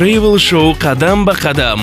Travel Show қадам ба қадам.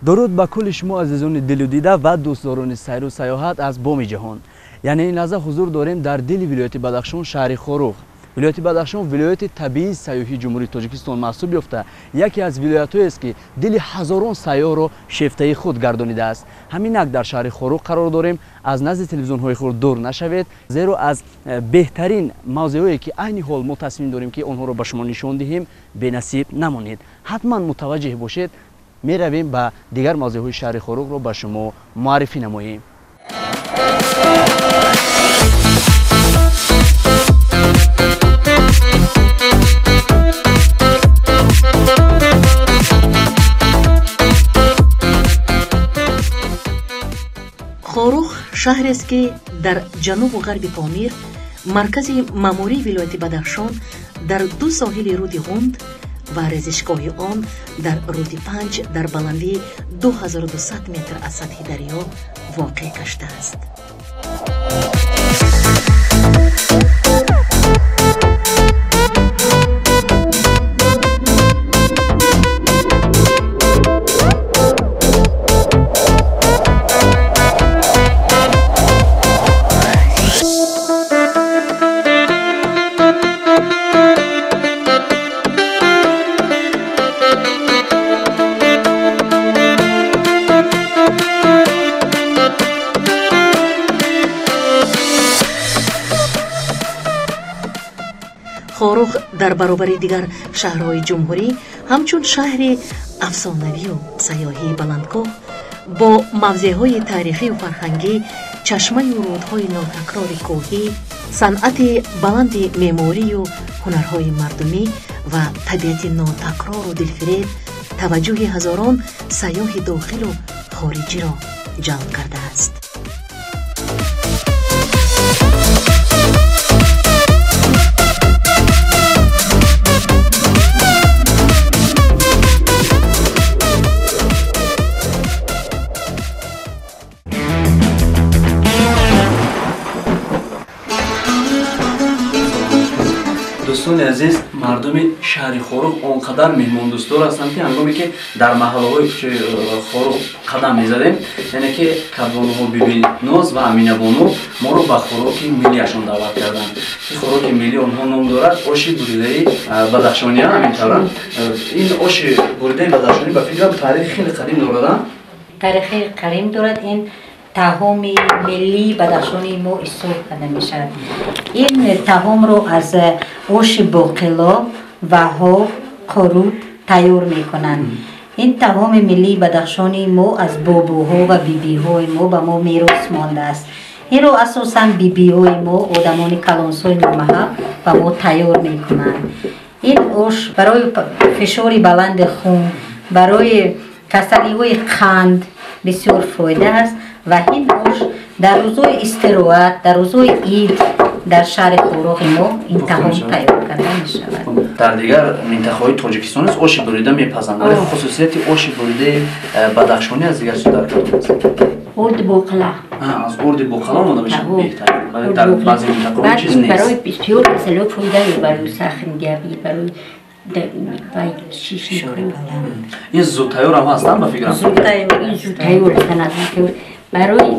Дуруд ба кулли шумо азизони дилу дида ва дӯстдорони сайру саёҳат аз боми ҷаҳон. Яъне ин лаҳза ҳузур дорем дар дили вилояти Бадахшон, шаҳри Хоруғ. Вилояти Бадахшон вилояти табиии сайёҳии Ҷумҳурии Тоҷикистон маҳсуб ёфта, яке аз вилоятҳоест, ки дили ҳазорон сайёҳро шефтаи худ гардонидааст. Ҳаминак дар шаҳри Хоруғ қарор дорем. Аз назди телевизионҳои худ дур нашавед, зеро аз беҳтарин мавзеъҳое, ки айни ҳол мо тасмим дорем, ки онҳоро ба шумо нишон диҳем, бенасиб намонед. Ҳатман мутаваҷҷеҳ бошед. Меравем ба дигар мавзеъҳои шаҳри Хоруғро ба шумо муаррифӣ намоем. Хоруғ шаҳрест, ки дар ҷанубу ғарби Помир, маркази маъмурии вилояти Бадахшон, дар ду соҳили руди Ғунд ва резишгоҳи он дар руди Панҷ дар баландии 2200 метр аз сатҳи дарё воқеъ гаштааст. Хоруғ дар баробари дигар шаҳрҳои ҷумҳурӣ ҳамчун шаҳри афсонавию сайёҳии баландкоҳ бо мавзеъҳои таърихию фарҳангӣ, чашмаю рӯдҳои нотакрори кӯҳӣ, санъати баланди меъморию ҳунарҳои мардумӣ ва табиати нотакрору дилфиреб таваҷҷӯҳи ҳазорон сайёҳи дохилу хориҷиро ҷалб кардааст. Дӯстони азиз, мардуми шаҳри Хоруғ он қадар меҳмондӯстдор ҳастанд, ки ҳангоме ки дар маҳаллаҳои кӯчаи Хоруғ қадам мезадем, яъне ки кадбонуҳо Бибиноз ва Аминабону моро ба хӯроки миллиашон даъват карданд. Ин хӯроки миллӣ онҳо ном дорад оши буридаи бадахшония. Ҳамин тавра ин оши буридаи бадахшонӣ ба фикрам таърихи хеле қадим дорад. Таърихи қадим дорад. Ин таоми миллии бадахшони мо ҳисоб карда мешавад. Ин таомро аз оши боқило, ваҳоб, қурут тайёр мекунанд. Ин таоми миллии бадахшони мо аз бобоҳо ва бибиҳои мо ба мо мерос мондааст. Инро асосан бибиҳои мо, одамони калонсои маҳал ба мо тайёр мекунанд. Ин ош барои фишори баланди хун, барои касалиҳои қанд бисёр фоида аст ва ин ош дар рӯзҳои истироҳат, дар рӯзҳои ид дар шаҳри Хоруғи мо ин таом тайёр карда мешавад. Дар дигар минтақаҳои Тоҷикистон низ оши бурида мепазанд, вале хусусияти оши буридаи бадахшонӣ аз дигар чиз дар кадом аст? Орди боқила. Аз орди боқила омода мешавад, беҳтар. Вале дар баъзе минтақаҳо чиз нест. Барои бисёр касалиҳо фоида мебарад, сахм диабет, барои ин зудтайёр ҳам ҳастанд ба фикрам. Зудтайёр ҳастанд, барои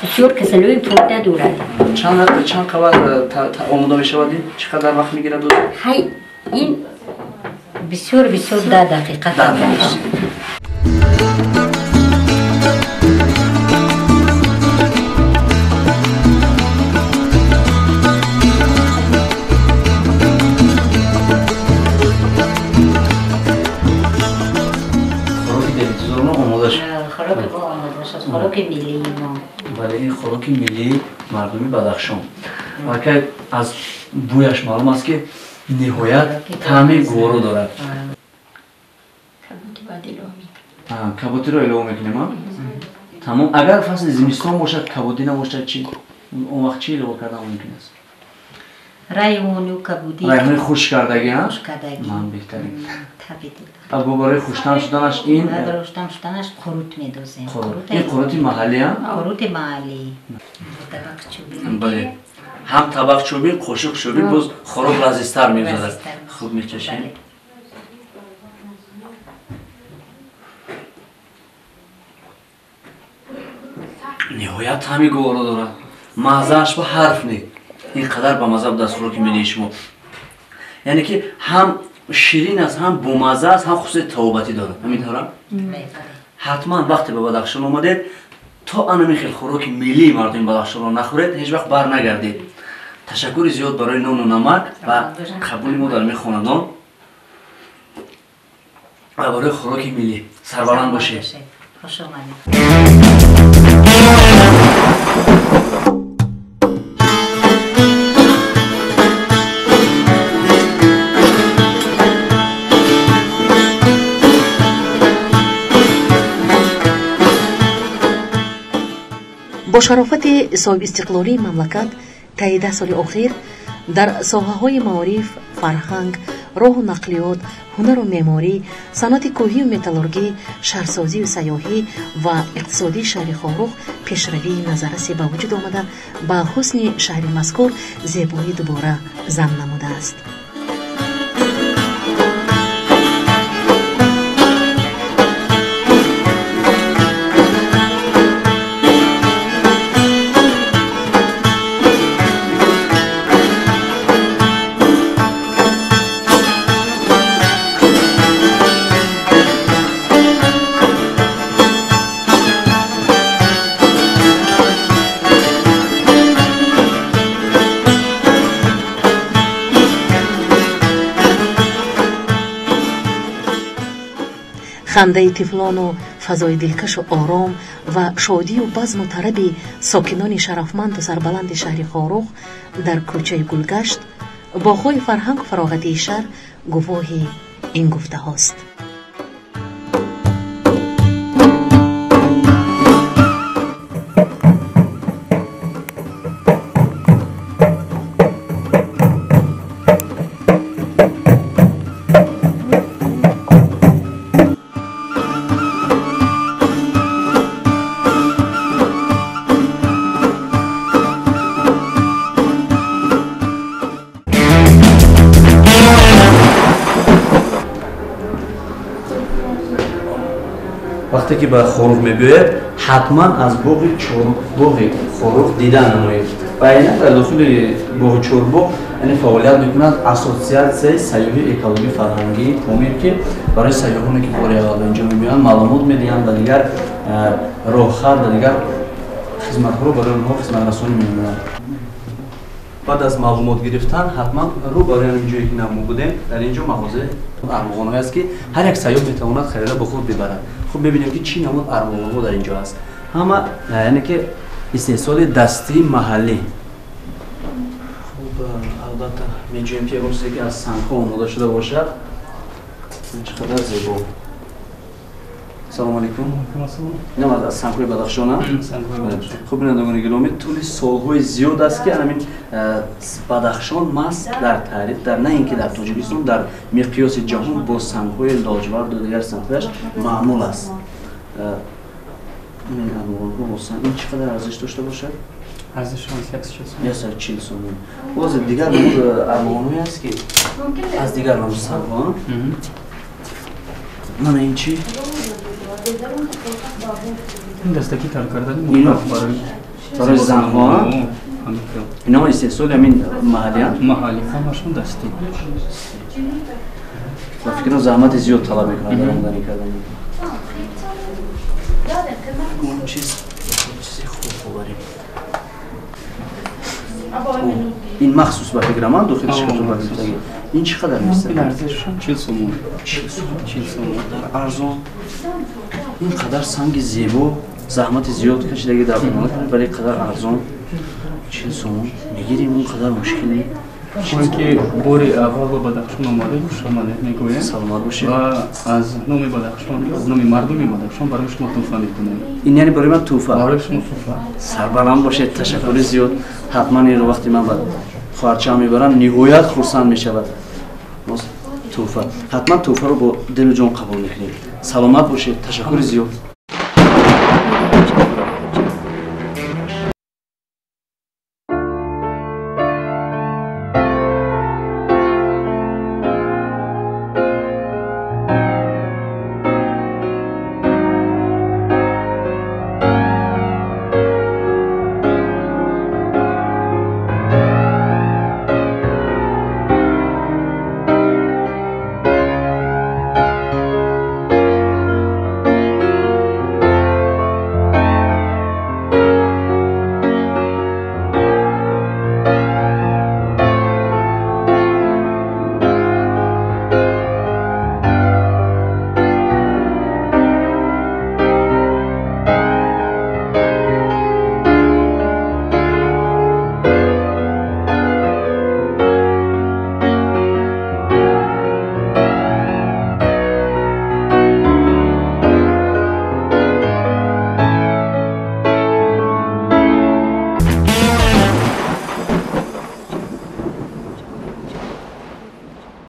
бисёр касалиҳои фоида дорад. Чанд қабат омода мешавад? Ин чӣ қадар вақт мегирад? Ҳай, ин бисёр бисёр 10 дақиқа тайёр мешавад. Хӯроки миллии мо. Бале, ин хӯроки миллии мардуми Бадахшон. Аллакай аз бӯяш маълум аст, ки ниҳоят таъми гуворо дорад. Каботиро илова мекунем. Тамом. Агар фасли зимистон бошад, кабудӣ набошад, чӣ? Он вақт чӣ илова кардан мумкин аст? Райҳону кабудӣ. Райҳони хушк кардагӣ, ҳа? Хушк кардагӣ. Ман беҳтарин. Табиӣ. Бо барои хуштам шуданаш ин барои хуштам шуданаш қурут медозем. Ин қурути маҳаллӣ, ҳа? Қурути маҳаллӣ. Табақ чӯбӣ. Бале. Ҳам табақ чӯбӣ, қошуқ чӯбӣ, боз хӯрок лазизтар мегузарад. Хуб мечашем. Ниҳоят таъми гуворо дорад. Маззааш ба ҳарф не. Ин қадар ба мазза будааст хӯроки миллии шумо. Яъне ки ҳам ширин аст, ҳам бомазза аст, ҳам хусусияти тавобатӣ дорад. Ҳамин тавра? Ҳатман вақте ба Бадахшон омадед, то анами хел хӯроки миллии мардуми Бадахшонро нахӯред, ҳеҷ вақт бар нагардед. Ташаккури зиёд барои нону намак ва қабули мо дар ин хонадон ва барои хӯроки миллӣ. Сарбаланд бошед. Хуш омадед. Бо шарофати соҳибистиқлолии мамлакат таи 10 соли охир дар соҳаҳои маориф, фарҳанг, роҳу нақлиёт, ҳунару меъморӣ, санъати кӯҳию металлургӣ, шаҳрсозию сайёҳӣ ва иқтисодии шаҳри Хоруғ пешравии назаррасе ба вуҷуд омада, ба ҳусни шаҳри мазкур зебоӣ дубора зам намудааст. Хандаи тифлону фазои дилкашу ором ва шодию базму тараби сокинони шарафманду сарбаланди шаҳри Хоруғ дар кӯчаи Гулгашт, боғҳои фарҳангу фароғатии шаҳр гувоҳи ин гуфтаҳост. Вақте ки ба Хоруғ мебиёед, ҳатман аз боғи чорбоғи Хоруғ дида намоед. Ва айнан дар дохили боғи чорбоғ яъне фаъолият мекунад ассотсиатсияи сайёҳии экологии фарҳангии Помир, ки барои сайёҳоне ки бори аввал ба инҷо мебиёянд маълумот медиҳанд ва дигар роҳхат ва дигар хизматҳоро барои онҳо хизматрасонӣ менамоянд. Баъд аз маълумот гирифтан ҳатман рӯ барои ҳамин ҷое ки намо будем, дар ин ҷо мағозаи армуғонҳое аст, ки ҳар як сайёҳ метавонад харида бо худ бибарад. Хуб мебинем, ки чӣ намуд армуғонҳо дар ин ҷо аст. Ҳама яъне ки истеҳсоли дастии маҳаллӣ. Хуб, албатта меҷӯем, ки ягон чизе ки аз сангҳо омода шуда бошад. Чӣ қадар зебо. Салому алейкум. Инам аз сангҳои Бадахшон. Хуб, бинандагони гиромӣ, тӯли солҳои зиёд аст, ки ҳамин Бадахшон маҳз дар таърих, дар на ин ки дар Тоҷикистон, дар миқёси ҷаҳон бо сангҳои лоҷварду дигар сангҳояш маъмул аст. Ин армуғонҳо бо санг ин чӣ қадар арзиш дошта бошад? Арзишон 140 сомон. Боз дигар намуд армуғонҳое аст, ки аз дигар намуд сангҳо. Мана ин чӣ? Ин дастакӣ тайёр кардани барои занҳо. Инамо истеҳсоли ҳамин маҳаллианд? Маҳаллӣ, ҳамашон дастӣ. Ба фикрам заҳмати зиёд талаб мекунад дар омодани кардани. Он чиз чизи хуб оварем. Ин махсус ба фикрам дохили шкатулка гирифтагӣ. Ин чӣ қадар места? Ин арзишашон 40 сомон. 40 сомон. 40 сомон. Дар арзон. Ин қадар санги зебо, заҳмати зиёд кашидагӣ дар омода, вале қадар арзон. 40 сомон мегирем, он қадар мушкил не. Чунки бори аввал ба Бадахшон омадед, хуш омадед мегӯем. Саломат бошед. Ва аз номи Бадахшон, аз номи мардуми Бадахшон барои шумо тӯҳфа мекунем. Ин яъне барои ман тӯҳфа? Барои шумо тӯҳфа. Сарбаланд бошед, ташаккури зиёд. Ҳатман инро вақте ман ба хоҳарчаам мебарам, ниҳоят хурсанд мешавад. Боз тӯҳфа. Ҳатман тӯҳфаро бо дилу ҷон қабул мекунем. Саломат бошед, ташаккури зиёд.